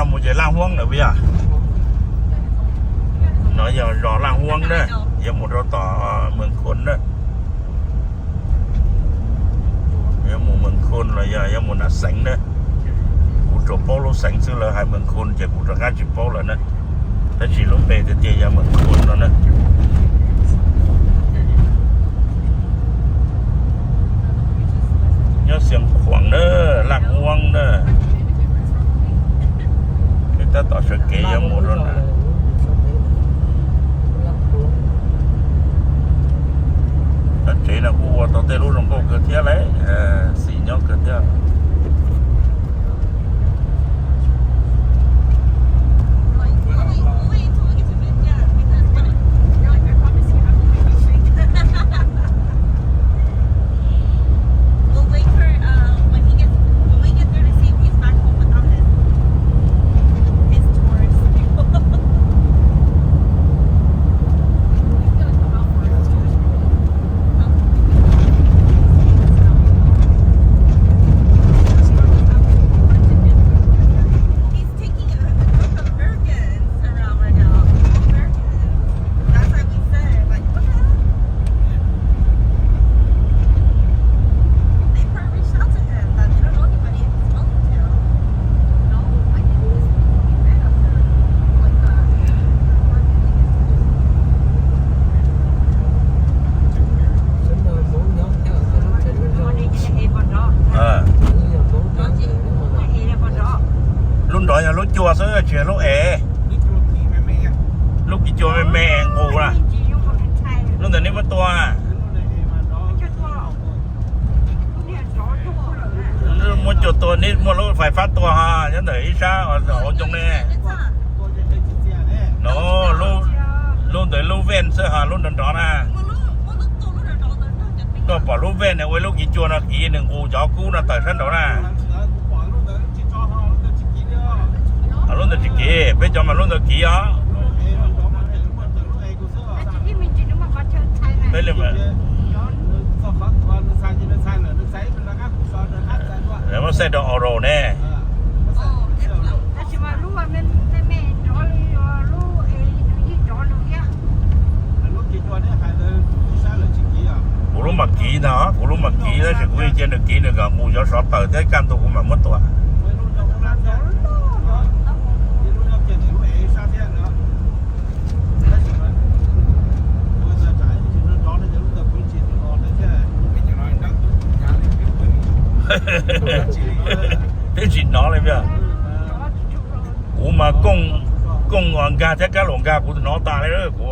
Mus ces Laj Huab lawm puas yog? No yog zos Laj Huab na, yuav mus rau tom Mees Khoos na. Yuav mus Mees Khoos los yog yuav mus Nam Xeev na. Kuv tsuas paub lub xeev xwb, lawv hais Mees Khoos ces kuv rov qab tsis paub lawm na. Tab sis lub npe tiag tiag yog Mees Khoos no na. Nyob Xeev Khuam na, Laj Huab na. Peb tab tom sawv kev yuav mus rau na. Lub tsev no kuj ua tau tej lub zoo nkauj kawg thiab lauj, xis nyob kawg thiab. We'll wait for, uh, when he gets, when we get there to see if he's back home with Ahmed. His tours. He's gonna come out for a tour. He's taking a, a group of Americans around right now. All Americans. That's why we said, like, what the hell? They probably reached out to him, but they don't know anybody in his ponytail. No, I think this would be better for, like, uh, Lub nrov yog lub cua xwb tsis yog lub ev. Lub kis cua me me nqus na. Lub ntawd neb muab tua. Muab cua tua, neb muaj lub fais fab tua ho nyob ntawm ib sab hauv ncoo ne. No, lub ntawd lub vej xwb ho lub nrov nrov na. Koj pom lub vej na ua lub kis cua no kiv nws nqus cov kub no tawm sab nraud na. Lub ntawd tsis kiv, peb cov mas lub ntawd kiv os. Peb li muab xaij rau oro ne. Kuv lub mas kiv ntag, kuv lub mas kiv tab sis kuv cia nws kiv nws kom nqus cov sov tawm thiab kaj ntug kuv mam muab tua. Twb tsis hnov li. Kuv mas kooj nkag thiab kab luam nkag kuv hnov tas li kuv.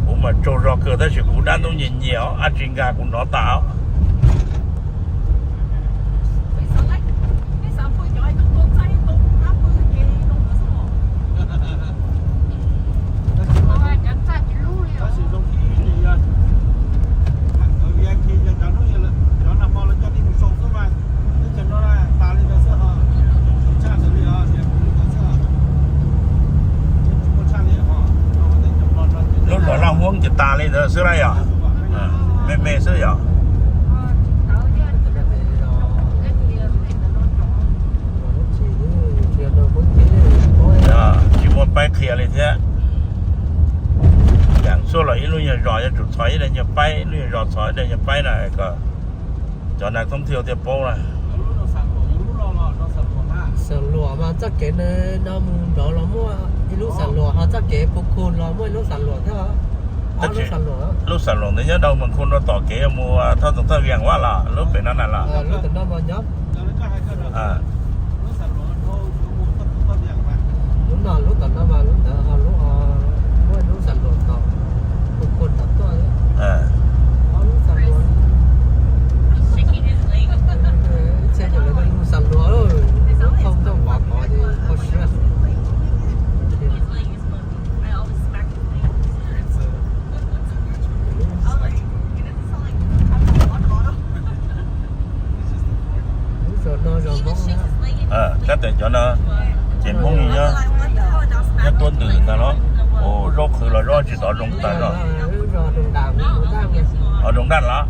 Kuv mas tsaug zog kawg tab sis kuv dab ntub nyias nyias os, dab tsi nkag kuv hnov tas os. Lub zos Laj Huab ces tas li ntawd xwb lawm yog? Me me xwb yog? Tsis muaj paib qhia li thiab. Yaam suab los ib lub nyuag zos yuav tsum txhos ib daim nyuag paib, ib lub nyuag zos txhos ib daim nyuag paib na kom cov nas thoob thiaj thiaj paub na. Xam Luam mas txoj kev no mus nrov los muaj ib lub Xam Luam, ho txoj kev Phu Khu los muaj ib lub Xam Luam thiab. Lub Xam Luam ntawd nyob rau Mees Khoos rau tom kev mus thaj txoov thaj vias Huab los lub pem no na los? Lub tom no mas nyob. Lub no lub tom no mas lub ntawd ho lub, muaj lub Xam Luam tom Phu Khu tom tuaj. Ob lub Xam Luam. Ib txhia ces lawv mus Xam Luam, lub thoob tuaj pov pov ces kho siab. Lub zos no zos Hmoob. Tab tes cov no ces Hmoob nyob, nyob tuab ntws ntag los. Ub, zaub qhwv los zaub tsis tau zoo tag zog. Doos Daj los?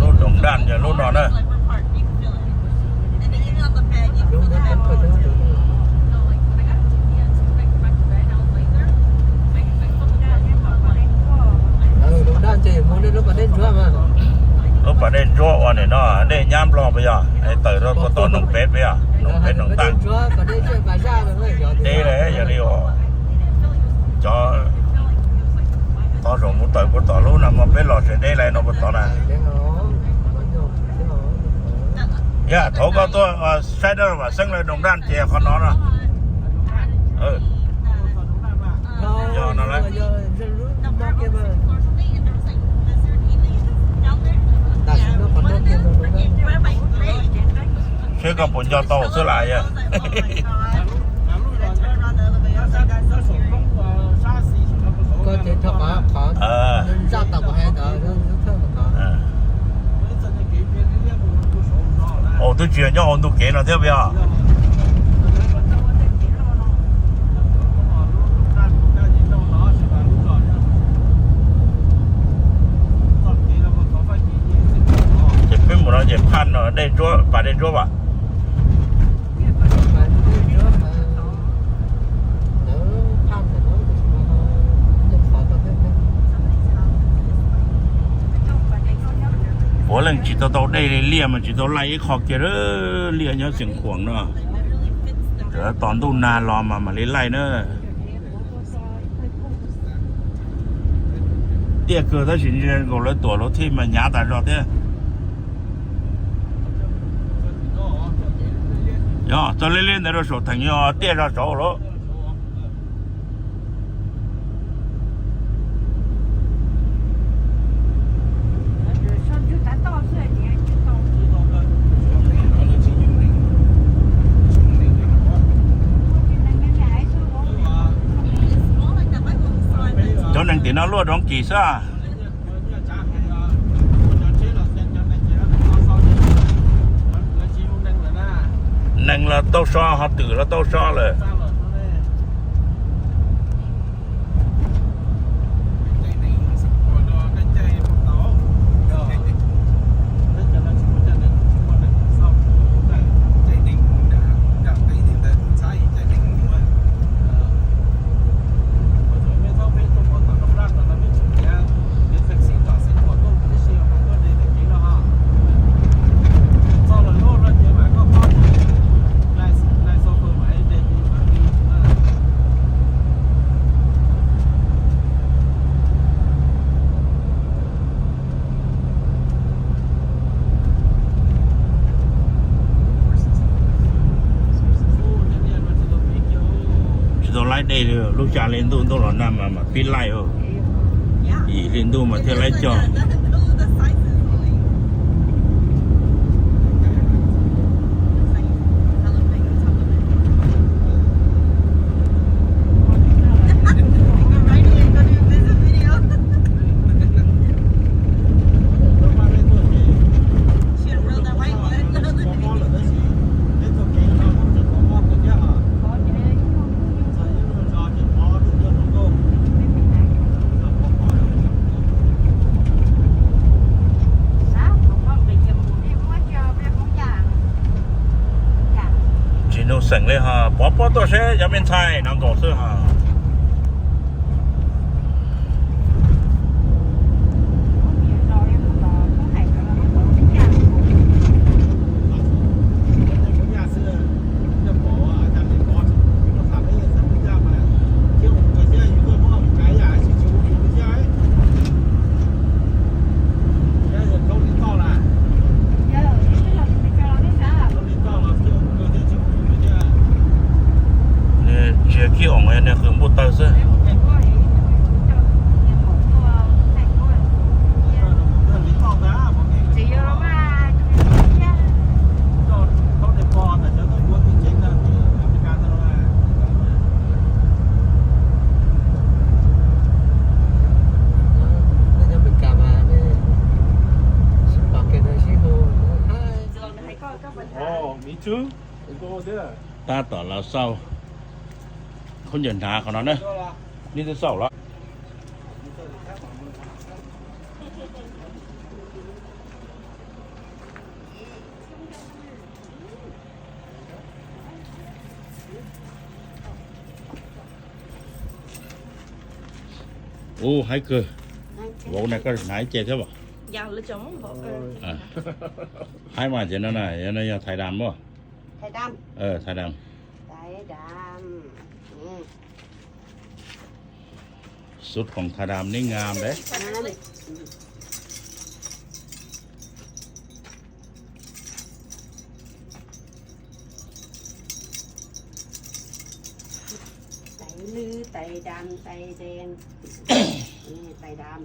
Lub Doos Daj yog lub no na. Lub pas dej ntsuab uas nim no dej nyab Nplog puas yog? Es tawm rau puag tom Noom Peb puas yog? Noom Peb Noom Taj. Deb li yog li cov tog zaum mus tawm puag tom lub no mas peb los tsev deb li no puag tod na. Yog thaum koj tuaj saib dab vam xeeb lawv Doos Daj ces qhov no na. Yog no lawm. Seb koj puas nco tau xwb las yog. Ua twb tsis yog nyob hauv ntu kev no thiab puas yog? Ces peb mus no ces phaj no dej ntsuab, pas dej ntsuab as. Puav leej tsis tau tau dej li, liaj mas tsis tau laij ib qho kiag, liaj nyob Xeev Khuam no. Tos ntuj nag los mas mam li laij na. Tiaj kawg tab sis nkaus lawv tuam lawv thij mas hnyav tas zog thiab. Yog txog liaj liaj ntawd rau saum theem yog tiaj zog saud lawm. Cov neeg tim no luaj roov kis xwb. Neeg los tau so, ho twm los tau so lawm. Tsis tau laij dej li, lub xya hli ntuj ntuj los nag mas mam pib laij. Yim hli ntuj mas thiaj laij cog. Tsis nug xeem li ho, pov pob tuaj seb cov me ntxhais no nkaus xwb ho. Tsis yog kib oom, nws qhwv npua taw xwb. Tab tom los xauj khaub ncaws hnav qhov no na. Neb twb xauj los? Ub, haib kawg. Vauv na, koj hnav ib ce thiab as? Haib mas ces no na, no yog thais dam as? Thais dam. Sub khoom thais dam neb ngam deb. Tais lwj, tais dam, tais dees. Tais dam.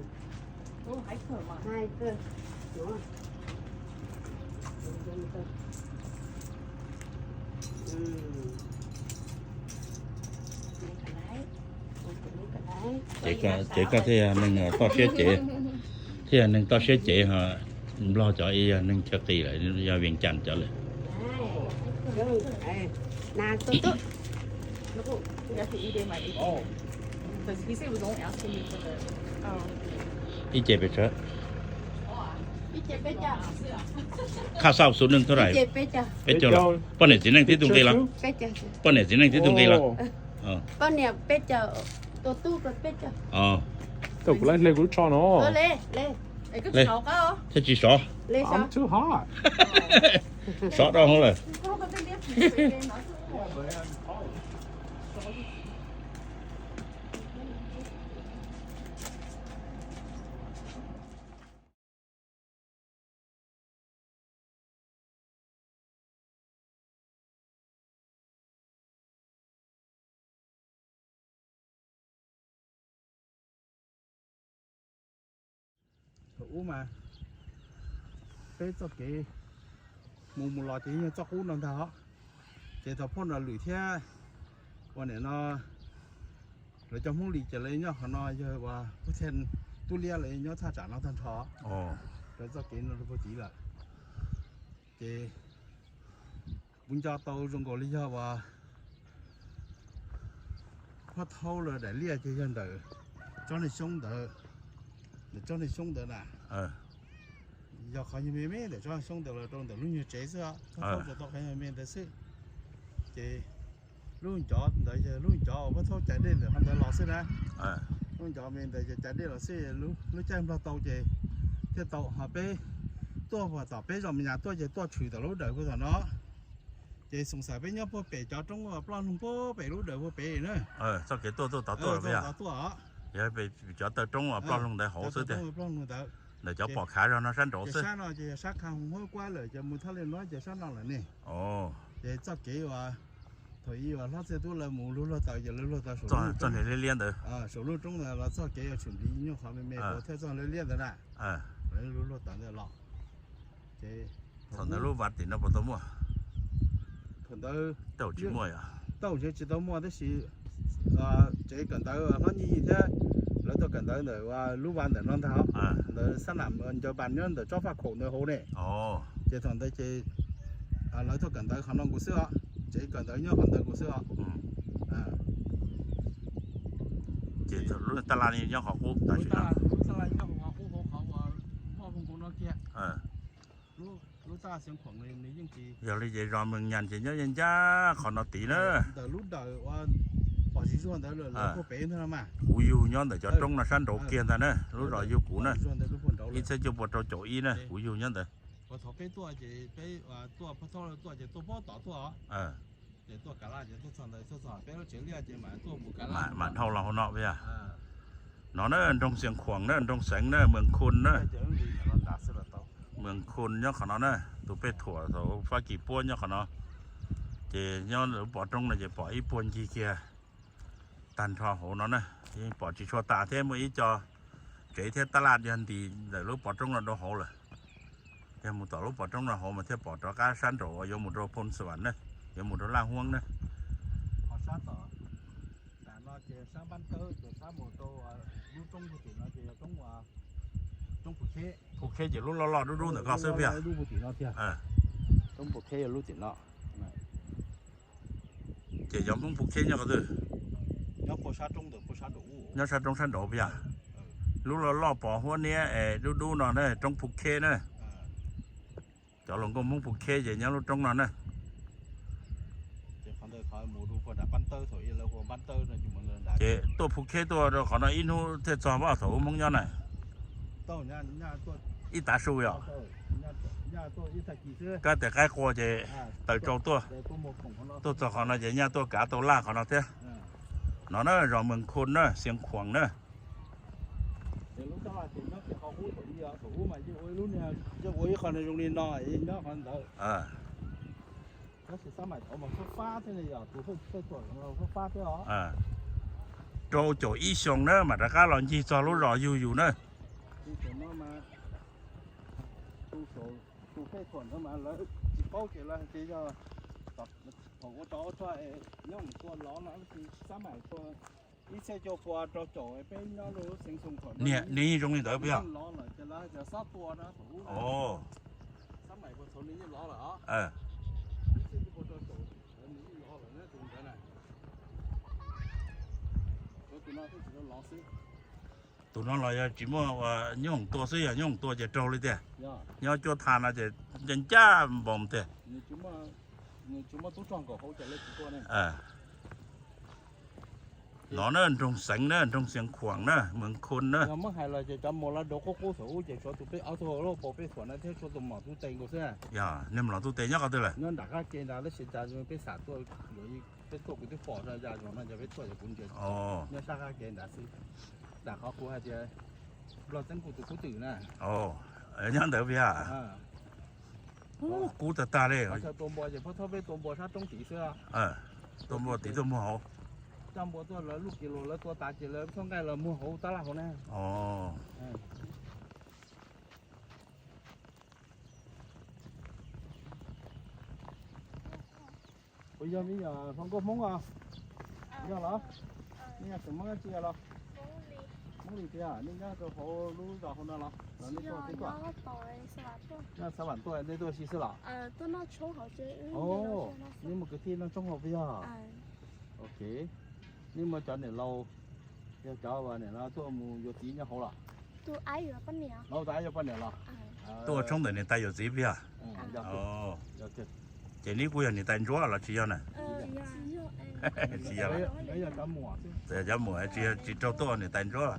Ces koj thiaj yog neeg toj siab cev, thiaj yog neeg toj siab cev ho. Nplog cov ib yog neeg chaw qis lawm, yog Vias Cas cov lawm. Ib ce pes tsawg? Khaj xauj xub neej thaub dais? Peb caug los? Poj niam txiv neej tib tug nqi los? Poj niam txiv neej tib tug nqi los? Thiaj tsis sov. Sov rau hauv lawm. Thaum ub mas peb txoj kev mus mus los ces yog txoj qub no ntag os. Ces thaum phauj Nom Lwm thiab ua niam no lawv cov Hmoob Lis ces lawv nyob qhov no, yog ua Phub Thej Tub Liab lawv nyob thaj tsam no tag nrho. Lawv txoj kev no rau puag tid lawm. Ces kuv nco tau zoo nkaus li yog uas Phob Thaub lawv daim liaj ces yog ntawm tsob niag xyoob ntawd, ntawm tsob niag xyoob ntawd na. Yog qhov nyuag me me ntawm tsob niag xyoob ntawd los rau ntawm lub nyuag tsev xwb, Phob Thaub tsuas tau qhov nyuag me ntawd xwb. Ces lub ncov ntawd yog lub ncov uas Phob Thaub cais dej ntawm qhov ntawd los xwb na. Lub ncov me ntawd yog cais dej los xwb, lub caij Nplog tau ces thiaj tau ho peb tuaj puag tom peb zos me nyuam tuaj ces tuaj tshwm tom lub dawm puag tom no. Ces xoom xaim peb nyob puag pem cov roob ploj loog puag pem lub dawm puag pem na. Txoj kev tuaj tuaj tod tuaj os. Yog cov taw roob ploj loog ntawd hauv xwb tiag. Ntawm cov pom khav zog no sab nraud xwb. Sab no ces yog sab Kha Hoos Huab Kuab lawm, ces mus thaj li no ces sab no lawm ne. Ces txoj kev uas thaum ub uas Hlob Txiaj Tub lawv mus luag luag taws ces lawv luag taws saum lub roob liab liab ntawd, saum lub roob ntawd los txoj kev uas tshwm ntiv nyuag qhov me me thiab txoj liab liab ntawd na. Lawv luag luag taws ntawd los. Ces thaum ntawd lub vas tim no puas tau muaj? Thaum ntawd tsis muaj, tau ntshe tsis tau muaj tab sis tsev kawm ntawv Hlob Nyiaj thiab lawv tuaj kawm ntawv ntawm lub vas ntawm no ntag, ntawd xab nam ncaws npas nyob ntawm tsob faj khaum ntawd hauv ne. Ces thaum ntawd ces lawv tuaj kawm ntawv qhov no nkaus xwb os, tsev kawm ntawv nyob qhov ntawd nkaus xwb os. Ces lub taj laj nyob qhov qub tam sim no. Yog li ces zos Mees Nyas ces nyob ncaj ncaj qhov no tid na. Kuv yug nyob ntawm cov roob no sab nraud kiag ntag na, lub zos yug kuv na, ib txhiab cuaj pua rau caum ib na, kuv yug nyob ntawd. Mam dhau los hauv no yog no na, nroog Xias Khuam na, nroog Xeev na, Mees Khun na. Mees Khun nyob qhov no na, tus pej thuam thaum Fab Kis puab nyob qhov no. Ces nyob lub pov roob no ces pom ib puag ncig kiag tag nrho hauv no na. Yeej pom tsis tshua tas thiab, muaj ib co tsev thiab taj laj yog ntis ntawm lub pov roob no rau hauv lawm. Yog mus tom lub pov roob no hauv mas thiaj pom rov qab sab nraud uas yuav mus rau Phoo Xas Vas na, yuav mus rau Laj Huab na. Phu Kheb ces lub loj loj dub dub ntawm ko xwb tiag. Ces cov Hmoob Phu Kheb nyob qhov twg? Nyob sab roob sab nraud puas yog? Lub loj loj pos huab niab es dub dub no na, roob Phu Kheb na. Cov hluas nkauj Hmoob Phu Kheb ces nyob lub roob no na. Ces tuaj Phuv Kheb tuaj rau qhov no ib hnub thiaj txog, thaum ub Hmoob nyob na. Ib tav su yom. Kab tes qaib qua ces taws tsau tuaj, tuaj txog qhov no ces nyaj tuaj kav tau laj qhov no thiab. No na zos Moos Khun na, Xiav Khuam na. Ua ib qho zoo li no nyob qhov ntawd. Tab sis xab maim thaud mas fab fab thiab ne, yog tus fab fab thiab os. Rau caum ib xyoo na mam rov qab los ncig txog lub zos yug yus na. Tus no mas, tus Fej Thuam no mas lawv tsis paub ces lawv hais tias yog thaum ua tsov ua rog nyob mus tua lov no, xab maim tua ib txhiab cuaj pua rau caum peb nyob lub Xeev Xoo Khuam no. Nws yeej zoo li ntawd puas yog? Lov lawm ces lawv hais tias xob tua no thaum ub. Xab maim ua txhaum nws yeej lov lawm os. Ib txhiab cuaj pua rau caum nws yeej lov lawm tus ntawd na. Tus no thiaj tsis tau lov xwb. Tus no los yog tsis muaj, nyob hoom tua xwb, yog nyob hoom tua ces raug li tiag. Nyob cuab tha no ces ncaj ncaj npoos tiag. No na nroog Xeev na, nroog Xeev Khuam na, Moos Khun na. Muab hais los ces cov muas los rau qub qub thaum ub ces tshuav tus peb ob tug loj pau peb thuam no thiab tshuav tus mom tub tes nkaus xwb. Yog niag mom tub tes nyob qhov twg lawm? Nyob nram qab ke ntag, tab sis cas peb xav tuaj, peb tuaj kuv twb pom zaj zog no, yog peb tuaj ces kuv nrhiav nyob sab qab ke ntag xwb. Nram qhov kuv hais tias Nplog Txeeb kuv tus kub twm na. Nyob ntawd puas yog? Kub tag tag li. Qhov chaw tua npua ces pab thob peb tua npua sab roob tid xwb. Tua npua tid tuaj muag hauv. Coj npua tuaj lawv luj kis lus lawv tua tas ces lawv txhob nqaij los muag hauv tab laj hauv na. Puas yog me nyuam hluas nkauj Hmoob os? Yog los? Nej yog xeem Hmoob dab tsi los? Hmoob li tiag, nej nyob rau hauv lub zos hauv no los? Los nej tuaj teb tuaj? Nyob Xav Vam tuaj, nej tuaj ua si xwb los? Nej muaj kwv tij noj tshoob hauv puas yog? Ok. Nej muaj cov niam laus, yog cov niam no tuaj mus yuav txiv nyob hauv los? Tus ais yuav poj niam los? Tuaj ua tshoob ntawm niam tais yuav txiv puas yog? Ces neb kuj yog niam tais ntsuab los tsis yog na? Tsis yog. Txawm cov muam tsis, tsis raug tuaj niam tais ntsuab.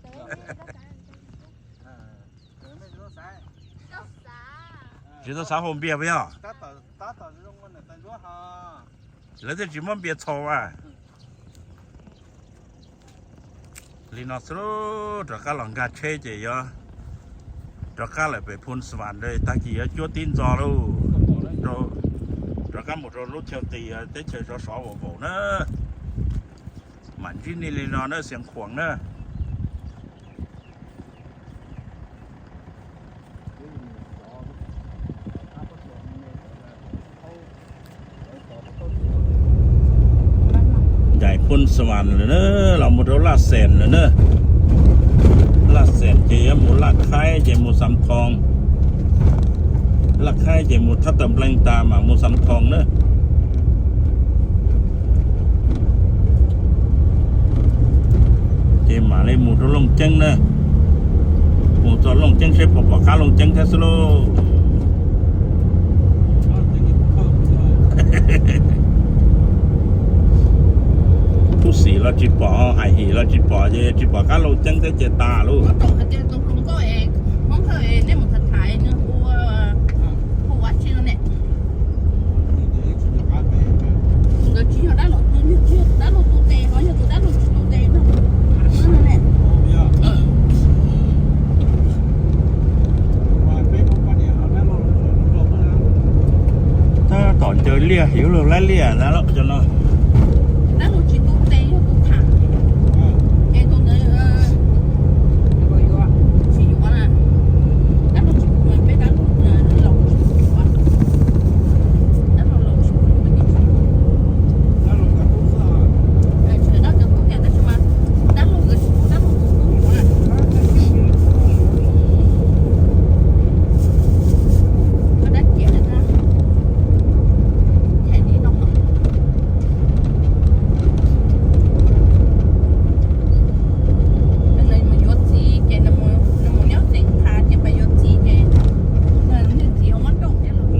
Tsis tau xav hau npias puas yog? Lawv thiaj tsis muab npias txhaum as. Li no xwb, rov qab los nkag tsheb ces yuav rov qab lawm pem Phoo Xas Vas, tag kis yuav cuab tib ntxo lauj. Rov qab mus rau lub chaw qis teb chaws sov sov vaum vaum na. Mam ntsib nej li no na, Xeev Khuam na. Ncaim Phoo Xas Vas lawm na, los mus rau Laj Xeem lawm na. Laj Xeem ces yuav mus Laj Khaib ces mus Xam Thoo. Laj Khaib ces mus Thab Tawm Nplees tas mam mus Xam Thoo na. Ces mam li mus rau Looj Ceeb na. Mus txog Looj Ceeb seb puas pom qab Looj Ceeb thiab xwb lauj. Tub xim los tsis pom, hais him los tsis pom, ces tsis pom qab Looj Ceeb thiab ces tas lauj. Tab tom ncaws liaj, hais lus laib liaj na cov no.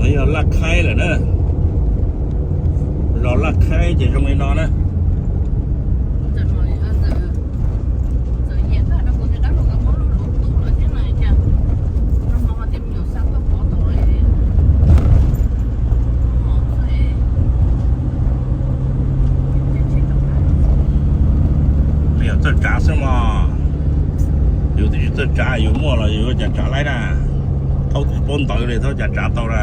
No yog Laj Khaib lawm na. Zos Laj Khaib ces zoo li no na. Yus twb tsis txawj tsav, yus muaj los yus yuav cas tsav laib na. Thaub tsis paub ntawv li, thaub cas tsav tau na.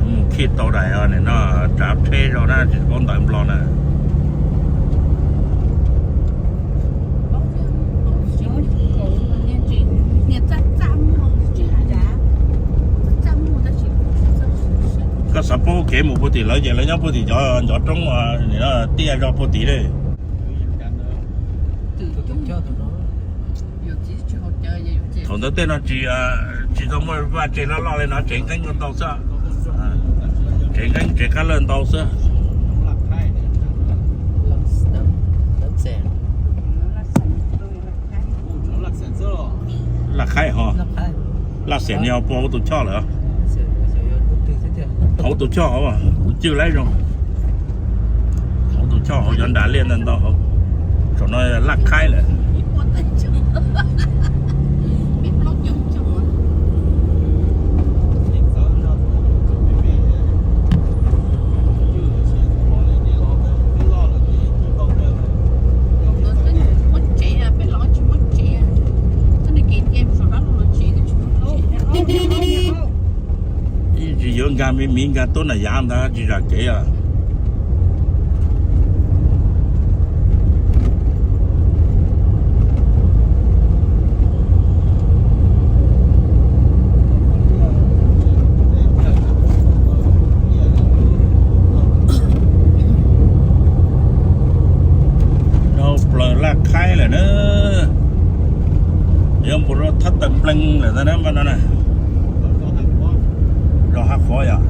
Mus khij tau daim no, tsav tsheb zog na, tsis paub ntawv Nplog na. Koj xav paub kev mus puag tim lawv ces lawv nyob puag tim cov ncov roob tiaj zog puag tim lawm. Thaum ntawd tej no tsis, tsis tau muaj vaj tse loj loj li no, tsev nqeeb ntau xwb. Tsev nqeeb tsev qab lawj ntau xwb. Laj qhaib ho, laj xeem ni ho puag hauv tus choj lawm. Hauv tus choj hauv, kuv cwj laib zoo. Hauv tus choj hauv cov nras liaj ntau ntau hauv. Thaum no laj qhaib lawm. Tsis yuav nkag me miv nkag tuab nam yav ntag tsis zam kev os. Dhau plaws laj qhaib lawm na. Yuav mus rau thab tawm nplees lawm ntag na mas no na. Zos Haj Qhov yom.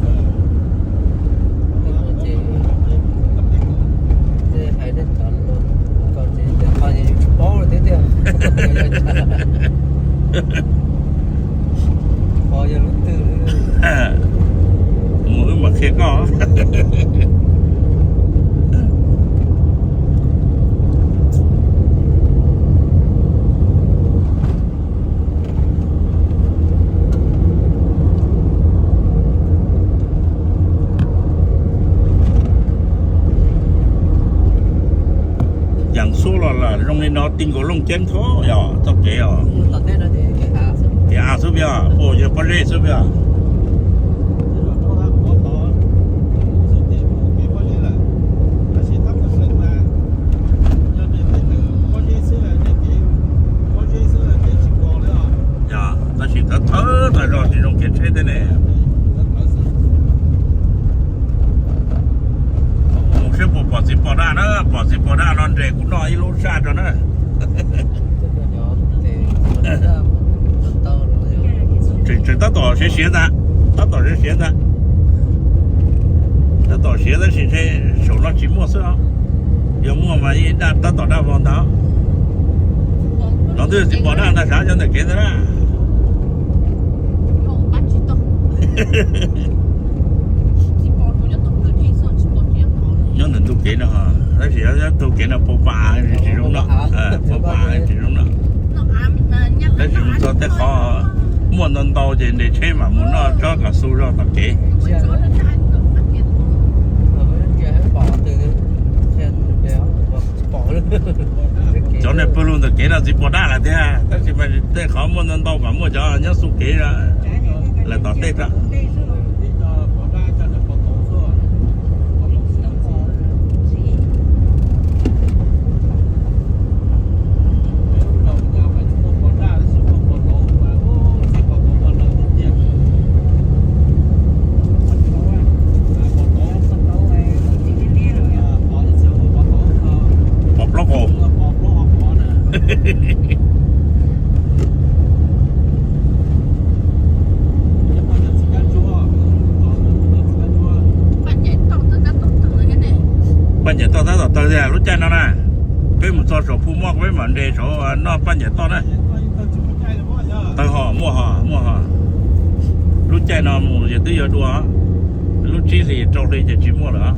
Mus wb mam qhia koj. Yaam suab los zoo li no ti nkaus Looj Ceeb tho yog txoj kev os. Kev av xwb peb os, puas yog pob zeb xwb peb os. Yog tab sis thawv thawv tag zog tsis zoo kev tsheb thiab ne. Mus seb puas pom txiv pos daj na, pom txiv pos daj no nres kuv noj ib lub saj rau na. Tseem tab tom siav siav ntag, tab tom siav siav ntag. Tab tom siav tab sis ntshe saum no tsis muaj xwb os. Yog muaj mas yeej daj tab tom daj vog ntag. No twb txiv pos daj ntag, sav cov ntawm kev ntag na. Nyob ntawm ntug kev no, tab sis nyob ntug kev no pau pa tsis zoo noj, pau pa tsis zoo noj. Tab sis mus txog tej qhov muaj ntau ntau ces nres tsheb mam mus noj tsob kav xu zog tom kev. Cov neeg pawg lug ntawm kev no txiv pos daj lawm thiab, tab sis mas tej qhov muaj ntau ntau mas muaj cov nyob xu kev lawm tom tej rau. Pos plaub qaum. Paj ncaim toj tab tom tawg tiag lub caij no na. Peb mus txog saum Phu Moj peb mam nres saud noj paj ncaim toj na. Tawg ho, muaj ho, muaj ho. Lub caij no mus yog twb yuav dua, lub tsib hlis rau hli ces tsis muaj lawm.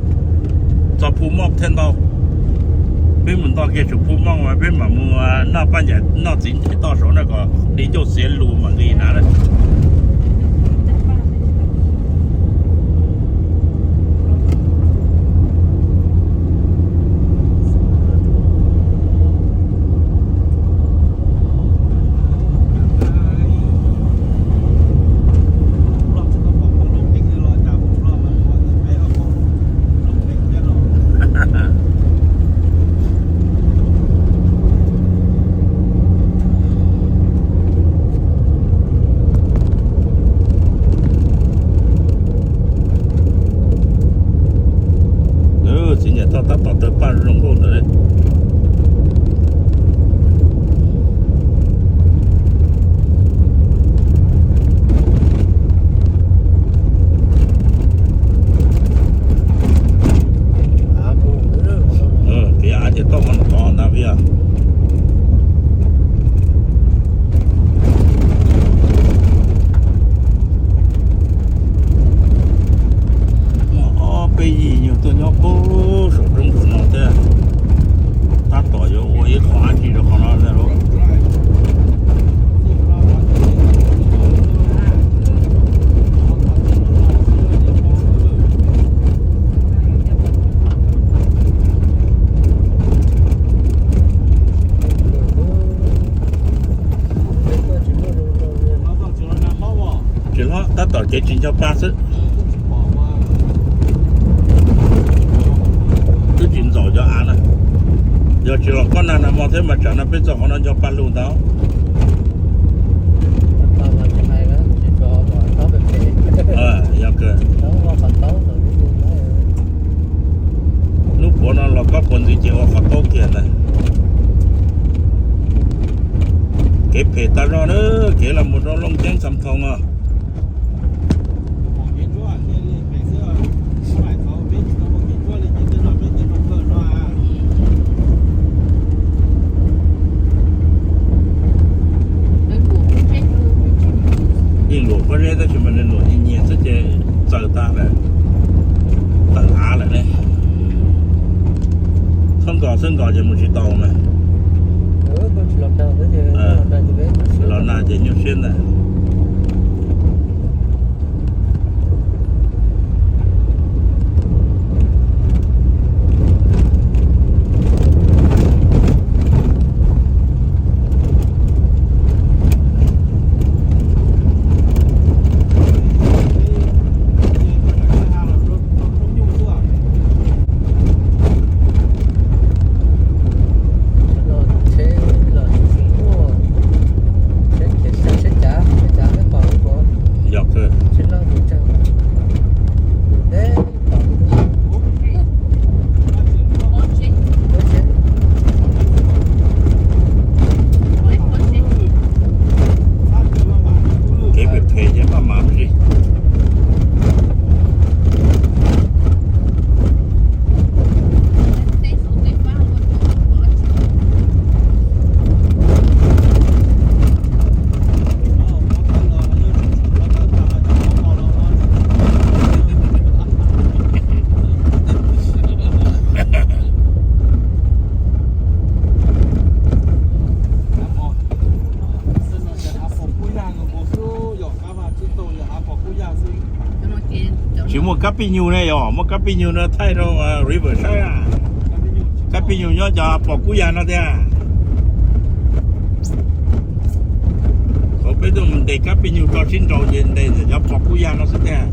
Txog Phu Moj thiaj ntau. Peb mus nto kiag saum Phu Moj mas peb mam mus noj paj ncaim, noj txiv ncaim toj saud na kom di ncauj xiav lus mam nqis na. Kev tsis nco pa xwb. Twb tsis ntxaum cov av na. Yog tsis los kob nag nag hmo thiab mas tsam no peb txog qhov no nco pa lug ntag. Yog kawg. Hnub puav no los kob puav ntxiv ces ua qhov taub kiag ntag. Kev phem tag zog na, kev los mus rau Looj Ceeb Xam Thoo os. Yeej luam pob zeb tab sis mas nws luam nyias nyias xwb ces txaws tas lawm, tawm av lawm ne. Txhob nkos xwb, nkos ces mus tsis tau mas. Los nag ces nyuaj siab ntag. Yog kawg. Kev phem phem ces maj mam me ntsis. Tsis muaj kab pij nyug ne, yog muaj kab pij nyug no thaij rau river saib. Kab pij nyug nyob cov pos kub yag no tiag. Thaum peb tuaj mus ntes kab pij nyug rau sib nraus ces ntes ntawm cov pos kub yag no xwb tiag.